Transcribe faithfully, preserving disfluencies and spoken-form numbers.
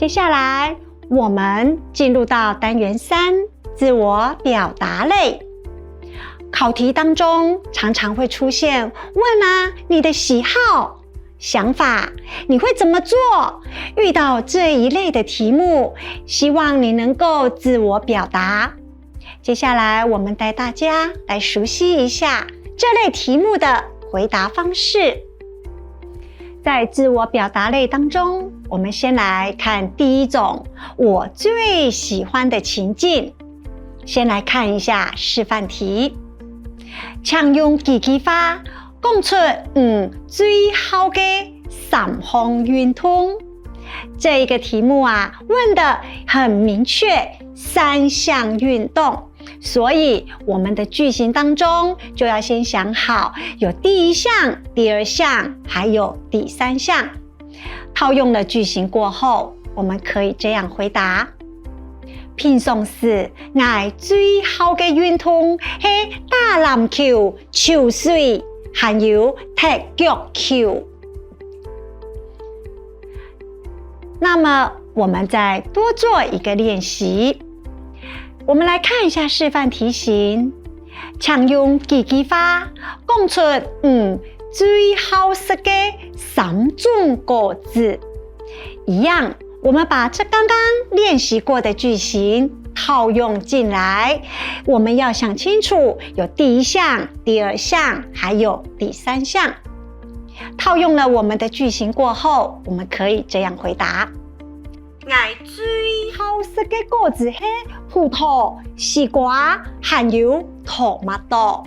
接下來，我們進入到單元三，自我表達類。考題當中常常會出現問啊，你的喜好、想法，你會怎麼做？遇到這一類的題目，希望你能夠自我表達。接下來，我們帶大家來熟悉一下這類題目的回答方式。在自我表達類當中，我們先來看第一種，我最喜歡的情境。先來看一下示範題。請用幾句話講出你最好个三項運動。這一個題目啊，問得很明確，三項運動。所以我們的句型當中就要先想好，有第一項、第二項，還有第三項。套用了句型過後，我們可以這樣回答：平常時，𠊎最好个運動係打籃球、泅水，還有踢腳球。那麼，我們再多做一個練習。我們來看一下示範題型，請用幾句話講出你最好食个三種果子。一樣，我們把這剛剛練習過的句型套用進來，我們要想清楚，有第一項、第二項，還有第三項。套用了我們的句型過後，我們可以這樣回答：𠊎最好食个果子係葡萄、西瓜，還有tomato。